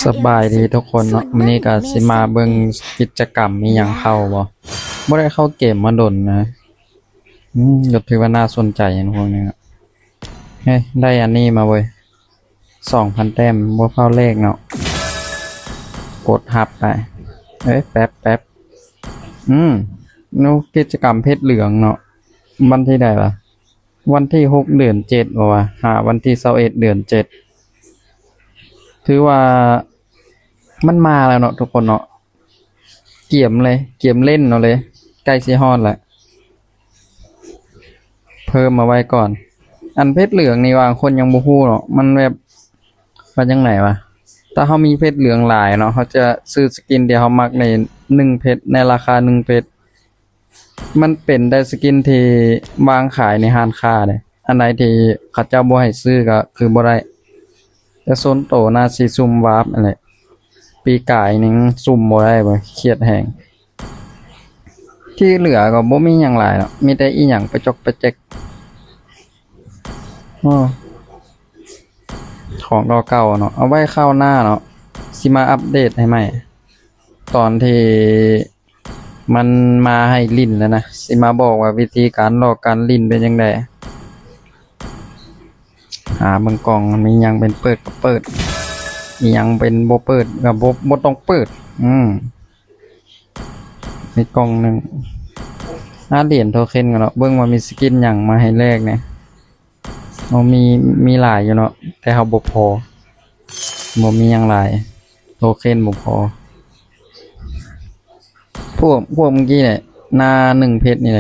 ສະບາຍດີທຸກຄົນເນາະ, ມື້ນີ້ກໍຊິມາເບິ່ງກິດຈະກຳມີຫຍັງເຂົ້າບໍ່? ບໍ່ໄດ້ເຂົ້າເກມມາດົນນະ. ອືມ ກໍຖືວ່າໜ້າສົນໃຈອັນພວກນີ້ເນາະ. ເຮີ້ຍ ໄດ້ອັນນີ້ມາເວີຍ ສອງພັນແຕ້ມ ບໍ່ຟ້າວແລກເນາະ. ກົດຮັບໄປ. ເອີຍ ແປັບໆ ອືມ ໂອ້ ກິດຈະກຳເພັດເຫຼືອງເນາະ. ວັນທີໃດວະ? ວັນທີຫົກ ເດືອນເຈັດ ບໍ່ວະ ຫາວັນທີຊາວເອັດ ເດືອນເຈັດ. ຖືວ່າມັນມາແລ້ວເນາະທຸກຄົນເນາະ. ກຽມເລີຍ ກຽມເຫຼັ້ນເອົາເລີຍ ໃກ້ຊິຮອດແລ້ວ. ເພີ່ມມາໄວ້ກ່ອນ. ອັນເພັດເຫຼືອງນີ້ບາງຄົນຍັງບໍ່ຮູ້ເນາະ, ມັນແບບ ວ່າຈັ່ງໃດວະ? ຖ້າເຮົາມີເພັດເຫຼືອງຫຼາຍເນາະ, ເຮົາຈະຊື້ສະກິນທີ່ເຮົາມັກໃນໜຶ່ງເພັດ ໃນລາຄາໜຶ່ງເພັດ. ມັນເປັນແຕ່ສະກິນທີ່ວາງຂາຍໃນຮ້ານຄ້າເດ້. ອັນໃດທີ່ເຂົາເຈົ້າບໍ່ໃຫ້ຊື້ກໍຄືບໍ່ໄດ້. ແຕ່ສ່ວນໂຕໜ້າຊິຊຸ່ມວາບຫັ້ນແຫຼະ. ປີກາຍນີ້ຊຸ່ມບໍ່ໄດ້ເວີຍ, ຄຽດແຮງ. ທີ່ເຫຼືອກໍບໍ່ມີຫຍັງຫຼາຍເນາະ, ມີແຕ່ອີ່ຫຍັງປະຈອກປະແຈກ. ໂອ້ ຂອງເກົ່າໆເນາະ, ເອົາໄວ້ຄາວໜ້າເນາະ ຊິມາອັບເດດໃຫ້ໃໝ່ ຕອນທີ່ມັນມາໃຫ້ຫຼິ້ນແລ້ວນະ, ຊິມາບອກວ່າວິທີການຫຼອກການຫຼິ້ນເປັນຈັ່ງໃດ. ຫາເບິ່ງກ່ອງ ມີຫຍັງເປັນເປີດກໍເປີດ, ອີ່ຫຍັງເປັນບໍ່ເປີດກໍບໍ່ ບໍ່ຕ້ອງເປີດ. ອືມ ມີກ່ອງໜຶ່ງ. ຫາຫຼຽນໂທເຄັນກ່ອນເນາະ, ເບິ່ງວ່າມີສະກິນຫຍັງມາໃຫ້ແລກແດ່. ເຮົາມີ ມີຫຼາຍຢູ່ເນາະ, ແຕ່ເຮົາບໍ່ພໍ, ບໍ່ມີຫຍັງຫຼາຍ, ໂທເຄັນບໍ່ພໍ. ພວກ ພວກເມື່ອກີ້ນີ້ແຫຼະ ໜ້າໜຶ່ງເພັດນີ້ແຫຼະ.